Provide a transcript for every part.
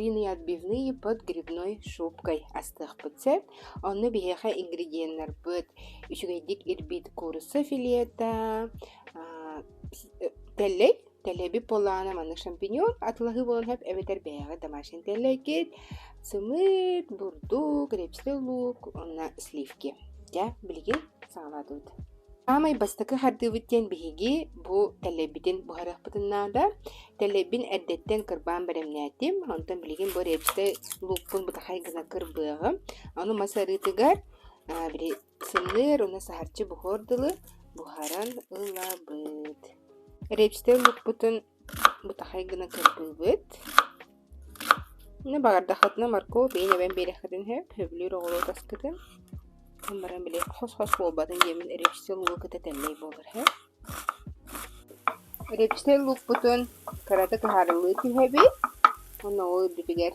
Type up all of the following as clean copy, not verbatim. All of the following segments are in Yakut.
Куриные отбивные под грибной шубкой астыахпыт сөп. Онно биһиэхэ ингредиеннарбыт үчүгэйдик ирбит куурусса филета, тэллэй, тэллэйбит буоллаҕына маннык шампиньон атылаһыы буолан сөп эбэтэр бэйэҕит домашний тэллэйгит, сымыыт, бурдук, репчатый лук уонна сливки. Дьэ, билигин саҕалаатыбыт. Саамай бастакы хардыыбыт диэн биһиги бу тэллэйбитин буһарыахпытын наада. Тэллэйбин эрдэттэн кырбаан бэлэмнээтим, онтон билигин бу репчатый луукпун бытахай гына кырбыаҕым. Ону мас арыытыгар били сымныыр уонна саһарчы буһуор дылы буһаран ылабыт. Репчатый луукпутун бытахай гына кырбыыбыт. Иннэ баҕардаххытына морковь иин эбэн биэриэххитин сөп, сөбүлүүр оҕуруот аскытын. Эн баран били хос-хос буолбатын диэммин репчатый луугу кытта тэллэй буолар үһү. Репчатый луукпутун кыратык ыһаарылыы түһэбит уонна ол үрдүтүгэр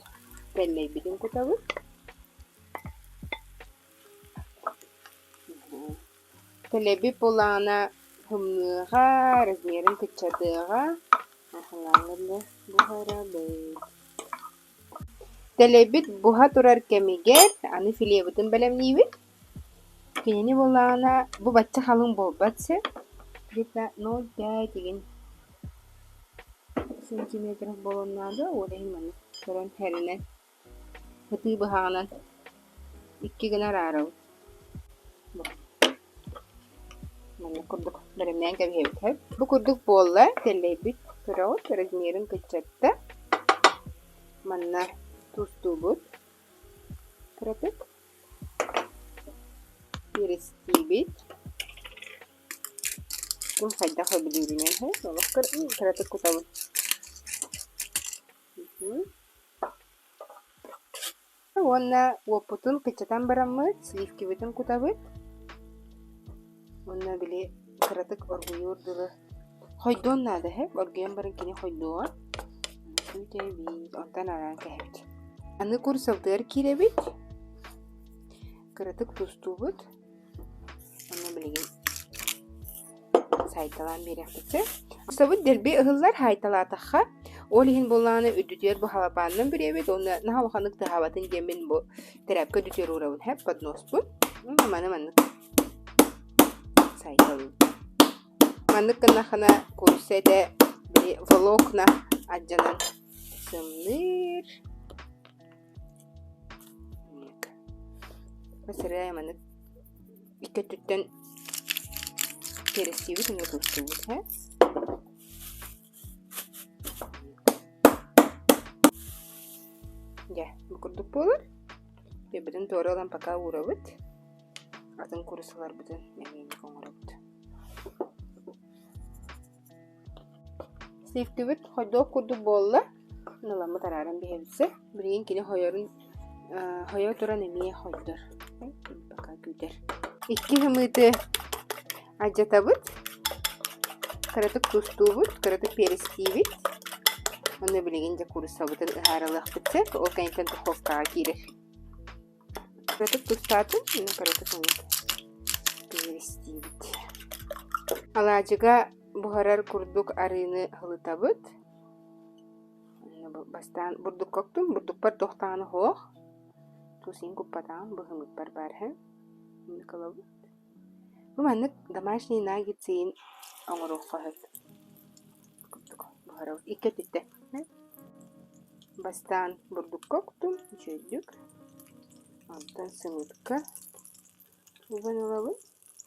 тэллэйбитин кутабыт. Тэлэбит буоллаҕына һымныаҕа, размерын кыччатыаҕа, буһарабыт. Тэлэбит буһа турар кэмигэр аны филебытын бэлэмниибит. Кинини буоллаҕына бу бачча халыҥ буолбат сөп, где-то 0,5 игин сантиметров буолуон наада, ол иһин маннык көрөн хэринэн Сытыы быһаҕынан икки гына араарабыт. Маннык курдук бэлэмнээн кэбиһэбит сөп. Бу курдук буолла, тэллэйбит көрөҕүт, размерын кыччатта. Манна туустуубут кыратык. Перестиибит. Ким хайдах сөбүлүүрүнэн олох кыратык кутабыт. Уонна уоппутун кыччатан бараммыт, сливкибитин кутабыт уонна били кыратык оргуйуор дылы хойдуон наада эһэ, оргуйан баран кини хойдуоҕа. Күүтэбит, онтон араан кэһэбит. Аны курсабытыгар киирэбит, кыратык тустуубут. Онно билигин саайталаан биэриэхпит сөп. Собут дэлби ыһыллар хаайталаатахха, ол иһин буоллаҕына үрдүтүгэр бу халапаанынан бүрүйэбит уонна наһаа улаханнык тыаһаабатын диэммин бу тэрээпкэ үрдүтүгэр уурабын һэп подноспун. Маны маннык саайталыыбын. Маннык гыннаххына куурусса этэ били волокна алдьанан сымныыр. Сырыай маннык икки өттүттэн перестиибит уонна туустуубут ээ. Дьэ, бу курдук буолар. Бэйбитин туора ылан пока уурабыт. Атын куурусаларбытын эмиэ оҥоробут. Сливкибит хойдуох курдук буолла, ыламмыт арааран биһэбитсэ. Билигин кини хойорун хойо туран эмиэ хойдор. Пока күүтэр. Икки ымыыты алдьатабыт, кыратык тустуубут, кыратык перестиибит. Онно билигин дьэ кууруссабытын ыһаарылыахпыт сөп. Ол кэнниттэн духовкаҕа киирэр. Кыратык тустаатын, кыратык оннук перестиибит. Алаадьыга Буһарар курдук арыыны ыһылытабыт. Бастаан бурдукка уктум, бурдукпар туох даҕаны суох. Туус иһин куппатаҕым, быһымыппар баар үһү. Инник ылабыт. Бу маннык домашний наггетсы иһин оҥоруохха сөп. Курдук буһарабыт. Икки өттүттэн. Бастаан бурдукка уктум, үчүгэйдик. Онтон сымыытка уган ылабын.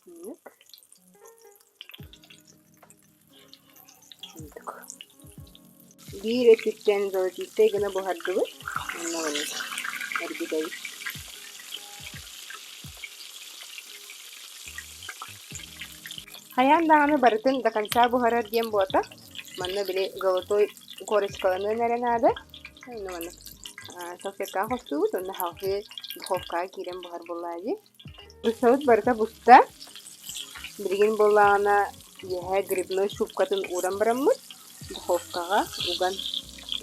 Инник. Биир өттүттэн золотистай гына буһардыбыт уонна маннык эргитэбит. Хайаан даҕаны барытын до конца буһарар диэн буолбатах. Манна били золотой корочкаланыан эрэ наада. Онно маннык салфеткаҕа хостуубут уонна салгыы духовкаҕа киирэн буһар буоллаҕа дии. Куруссабыт барыта буста. Билигин буоллаҕына үөһэ грибной шубкатын ууран бараммыт, духовкаҕа уган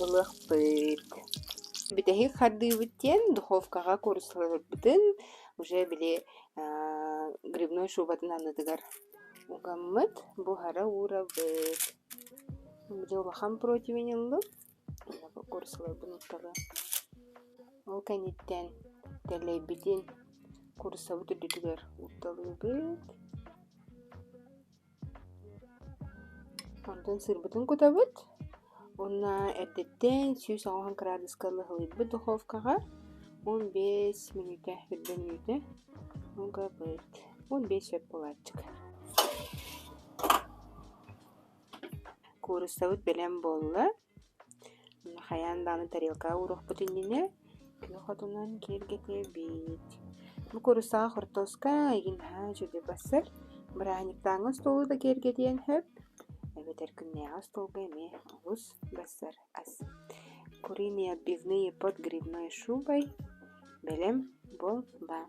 ылыахпыт. Бүтэһик хардыыбыт диэн духовкаҕа кууруссаларбытын уже били грибной шубатын аннытыгар угаммыт, буһара уурабыт. Били улахан противень ыллым. Кууруссаларбын укталыам. Ол кэнниттэн тэллэйбитин кууруссабыт үрдүтүгэр укталыыбыт. Онтон сыырбытын кутабыт уонна эрдэттэн 180 кыраадыска лыһылыйбыт духовкаҕа 15 мүнүүтэ, үрдэ мүнүүтэ угабыт. 15 сөп буолааччык. Кууруссабыт бэлэм буолла. Хайаан даҕаны тарелкаҕа ууруохпут иннинэ күөх отунан киэргэтэбит. Бу кууруссаҕа хортуоска эйигин наһаа үчүгэй барсар. Бырааһынньыктааҥҥы остуолу да киэргэтиэн сөп, эбэтэр күннээҕи остуолга эмиэ олус барсар ас. Куриные отбивные под грибной шубой бэлэм буолла.